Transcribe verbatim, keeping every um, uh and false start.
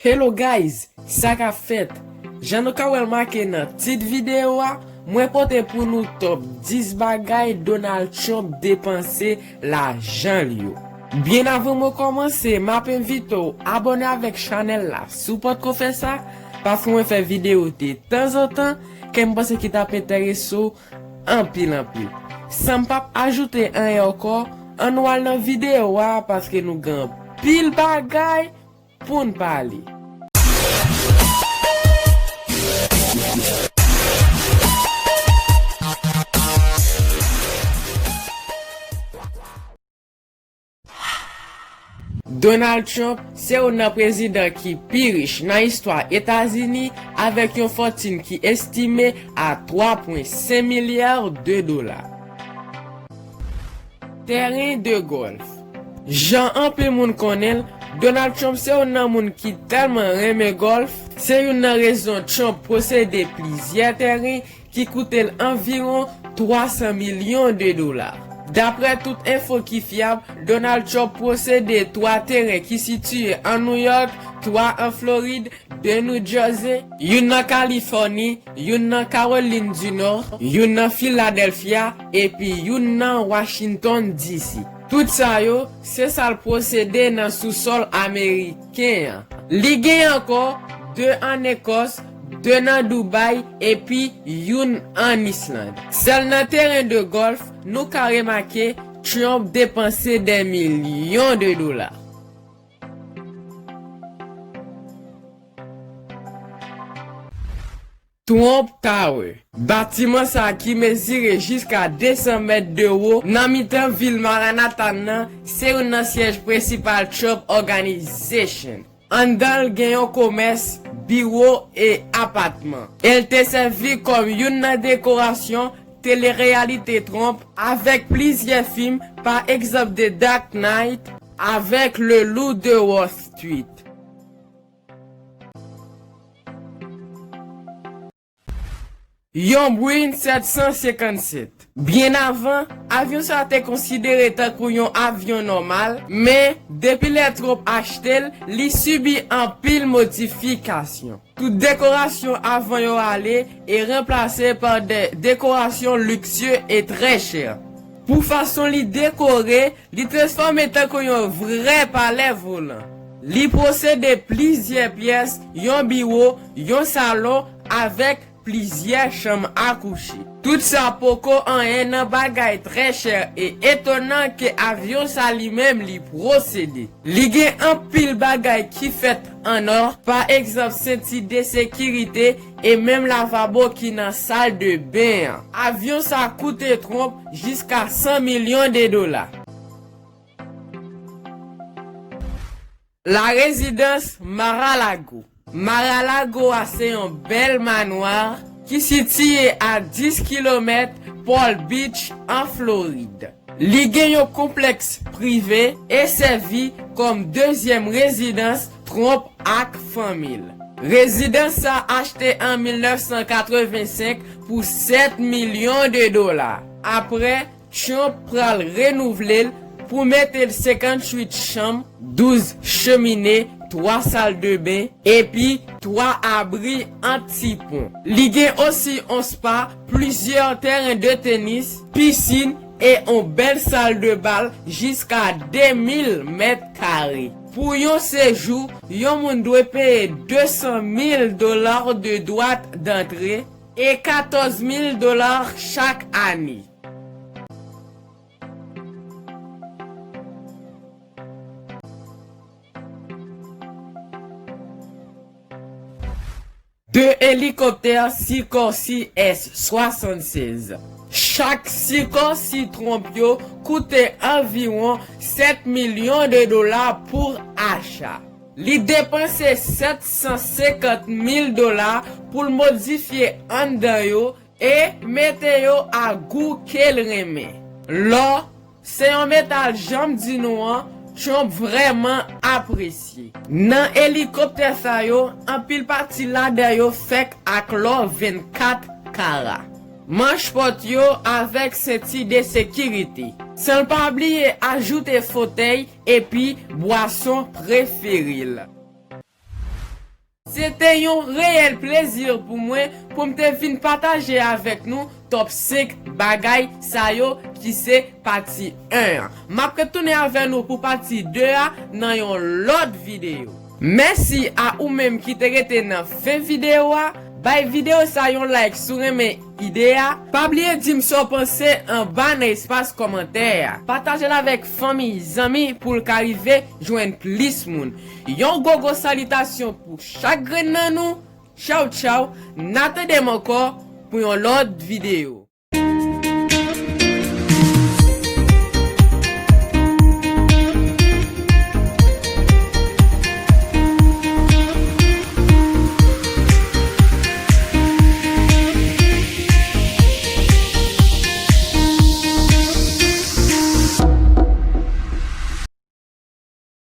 Hello guys, sa k ap fèt? Jan nou ka wè l make nan tit videyo a, mwen pote pou nou top dis bagay Donald Trump depanse lajan l yo. Byen avan mwen kòmanse, m ap envite w abòne avèk chanèl la si w pòtko fè sa, paske mwen fè videyo de tanzantan ke m panse ki t ap enterese w anpil anpil. San m p ap ajoute anyen ankò, ann nou al nan videyo a paske nou gen anpil bagay pou n pale. Donald Trump se youn nan prezidan ki pi rich nan istwa Etazini, avèk yon fòtin ki estime a twa pwen senk milya de dola. Tèren de gòlf. Jan anpil moun konnen l, Donald Trump se youn nan moun ki tèlman renmen gòlf, se youn nan rezon Trump posede plizyè tèren ki koute l anviwon twa san milyon de dola. Daprè tout enfo ki fyab, Donald Trump posede twa teren ki sitiye an New York, twa an Florid, de New Jersey, youn nan Kalifòni, youn nan Kawolin di Nò, youn nan Filadèlfya, epi youn nan Washington D C. Tout sa yo, se sa l posede nan sousòl ameriken an. Li gen ankò de ann Ekòs, de nan Dubai, epi youn ann Island. Sèl nan teren de gòlf, nou ka remake Trump depanse dè milyon de dola. Trump Tower. Batiman sa a ki mezire jiska de san mèt de wo nan mitan vil Manhattan nan, se youn nan syèj prensipal Trump Organization. Anndan l gen yon komès, biwo e apatman. E l te sèvi kòm youn nan dekorasyon telereyalite Trump avèk plizyè fim, pa egzanp The Dark Knight avèk Le Loup de Wall Street. Yon Boeing sèt san senkannsèt. Byen avan, avyon sa a te konsidere tankou yon avyon nòmal, men depi lè Trump achte l, li sibi anpil modifikasyon. Tout dekorasyon avan yo ale e ranplase pa de dekorasyon liksye e trè chè. Pou fason li dekore, li transfòme tankou yon vrè palè volan. Li posede plizyè pyès, yon biwo, yon salon, avèk plizyè chanm a kouche. Tout sa poko anyen nan bagay trè chè e etonan ke avyon sa li menm li posede. Li gen anpil bagay ki fèt an nò, pa egzanp senti de sekirite e menm lavabo ki nan sal de ben an. Avyon sa koute Trump jiska san milyon de dola. La Résidence Mar-a-Lago. Mar-a-Lago a se yon bèl manwa ki sitiye a dis kilomèt Palm Beach, an Florid. Li gen yon konplèks prive e sèvi kòm dezyèm rezidans Trump ak fanmi l. Rezidans sa achte an mil nèf san katrevensenk pou sèt milyon de dola. Apre, Trump pral renouvle l pou mete l senkanntuit chanm, douz chemine, twa sal de ben, epi twa abri an ti pon. Li gen osi on spa, plizyè tèren de tenis, pisin e on bèl sal de bal jiska de mil mèt kare. Pou yon sejou, yon moun dwe peye de san mil dola de dwat dantre e katòz mil dola chak ane. De elikoptè Sikorsky S swasannsèz. Chak Sikorsky Trump yo koute anviwon sèt milyon de dola pou acha. Li depanse sèt san senkant mil dola pou l modifye anndan yo e mete yo a gou ke l renmen. Lò, se yon metal, jan m di nou an, Trump vrèman apresye. Nan elikoptè sa yo, anpil pati ladan yo fèk ak lò vennkat kara. Manch pòt yo avèk senti de sekirite. San l pa bliye ajoute fotèy epi bwason prefere l. Se te yon reyèl plezi pou mwen pou m te vin pataje avèk nou top senk bagay sa yo ki se pati en an. M ap retounen avè nou pou pati de a nan yon lòt videyo. Mèsi a ou menm ki te rete nan fen videyo a. Bay videyo sa yon like si w renmen ide a. Pa bliye di m sa w panse anba nan espas kòmantè a. Pataje l avèk fanmi, zanmi pou l ka rive jwenn plis moun. Yon gwo gwo salitasyon pou chak grenn nan nou. Tchaw tchaw, n a tande m ankò pou yon lòt videyo.